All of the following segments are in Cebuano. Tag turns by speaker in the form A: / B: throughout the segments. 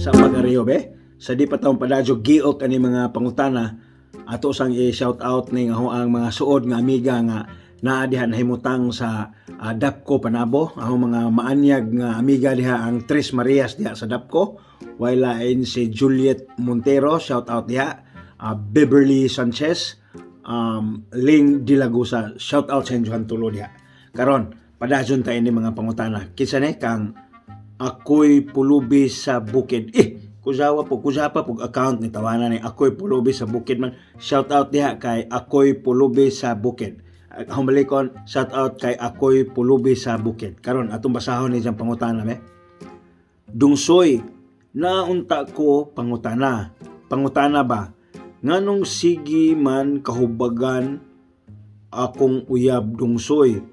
A: Sa pag-ariyo be. Sa di pa taong padadyo giok ani mga pangutana, ato sang i-shout out ning ang mga suod nga amiga nga naa diha nahimutang sa Dapco Panabo. Ang mga maanyag nga amiga diha, ang Tres Marias diha sa Dapco. Way lain si Juliet Montero, shout out diha. Beverly Sanchez, Ling Dilagusa, shout out sa inyo tulo diha. Karon, padayon ta ini mga pangutana. Kinsa ni kang Ako'y Pulubi sa Bukid? Eh, kusawa po, kusapa po account ni tawanan ni Ako'y Pulubi sa Bukid man. Shout out diha kay Ako'y Pulubi sa Bukid. Humalikon, shout out kay Ako'y Pulubi sa Bukid. Karon, atong basahon ni diyang pangutana me. Dungsoy, naunta ko pangutana. Pangutana ba? Nganong sige man kahubagan akong uyab, Dungsoy?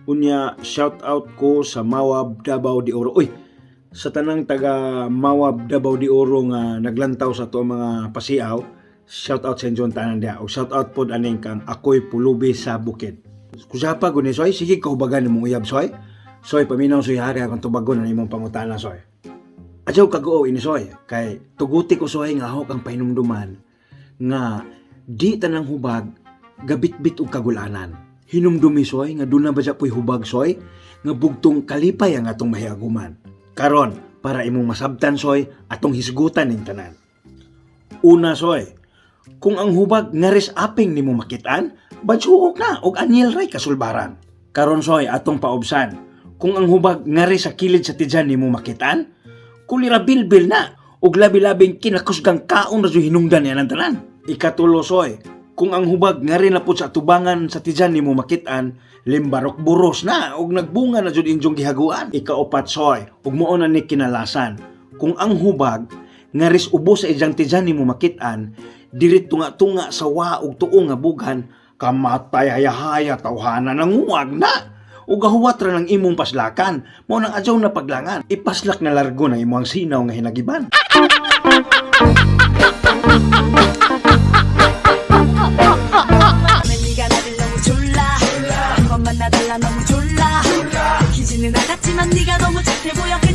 A: Unya, shout out ko sa Mawab, Davao de Oro. Uy, sa tanang taga Mawab, Davao de Oro nga naglantaw sa ato mga pasiaw, shout out sa inyong tanan diha. O shout out pod aning kang Ako'y Pulubi sa Bukid. Kusapa guni soy, sige kahubagan imong uyab, soy. Soy, paminaw soy hari akong tubagon ang imong pangutana, soy. Adyaw kaguo ini soy, kay tuguti ko soy nga ako kang pahinumduman nga di tanang hubag gabitbit og kagulanan. Hinumdumi soy nga duna ba siya po'y hubag soy nga bugtong kalipay ang atong mahiaguman. Karon, para imong masabtan soy, atong hisgutan ning tanan. Una soy, kung ang hubag ngaris aping nimo makitaan, badsuok na og anyil ray kasulbaran. Karon soy, atong paubsan. Kung ang hubag ngari sa kilid sa tiyan nimo makitaan, kulira bilbil na ug labi-labing kinakusgang kaon ra jud hinungdan niya ng tanan. Ikatulo soy, kung ang hubag ngari na pud sa atubangan sa tiyan nimo makitaan, limbarok buros na ug nagbunga na jud inyong gihaguan. Ikaupat soy, ug mao na ni kinalasan. Kung ang hubag ngaris ubos sa ijang tiyan nimo makitaan, diri tunga-tunga sa wa ug tuo nga bughan, kamatay haya-haya tawhana nanguwag na. Ug gahuwat ra ng imong paslakan, mao nang adyaw na paglangan. Ipaslak na largo na imong sinaw nga hinagiban.
B: 네가 나를 너무 졸라 한 번만 놔달라. 너무 졸라 들키지는 않았지만 네가 너무 착해 보여.